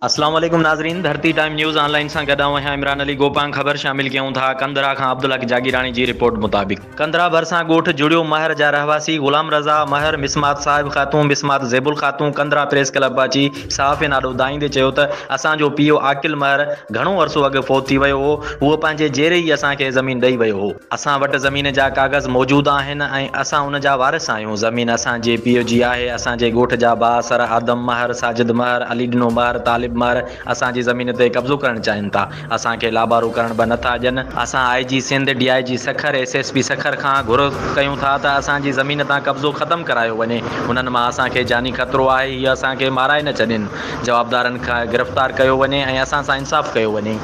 اسلام عليڪم ناظرين ڌرتي ٽائيم نيوز آن لائين سان گڏ آئون آهيان عمران علي گوپانگ خبر شامل ڪيون ٿا ڪنڌرا کان عبدالحق جاگيراڻي جي رپورٽ مطابق ڪنڌرا ڀرسان ڳوٺ جڙيو مهر جا رهواسي غلام رضا مهر مسمات صاحب خاتون مسمات زيبل خاتون ڪنڌرا پريس ڪلب پهچي صحافين آڏو دانهيندي چيو ته اسان جو پيء عاقل مهر گهڻو عرصو اڳ فوت ٿي ويو هو هو پنهنجي جيئري ئي اسان کي زمين ڏئي ويو هو. اسان وٽ زمين جا ڪاغذ موجود آهن ۽ اسان ان جا وارث آهيون، زمين اسان جي پيء جي آهي، اسان جي ڳوٺ جا بااثر آدم مهر، ساجد مهر، علي ڏنو مهر، طالب مهر اسان جي زمين تي قبضو ڪرڻ چاهين ٿا، اسان کي لابارو ڪرڻ به نه ٿا ڏين، اسان I G Sindh, D I G Sukkur, S S P Sukkur کان گهر ڪيون ٿا ته اسان جي زمين تان قبضو ختم ڪرايو وڃي، هنن مان اسان کي جاني خطرو آهي، هي اسان کي مارائي نه ڇڏين، جوابدارن کي گرفتار ڪيو وڃي ۽ اسان سان انصاف ڪيو وڃي.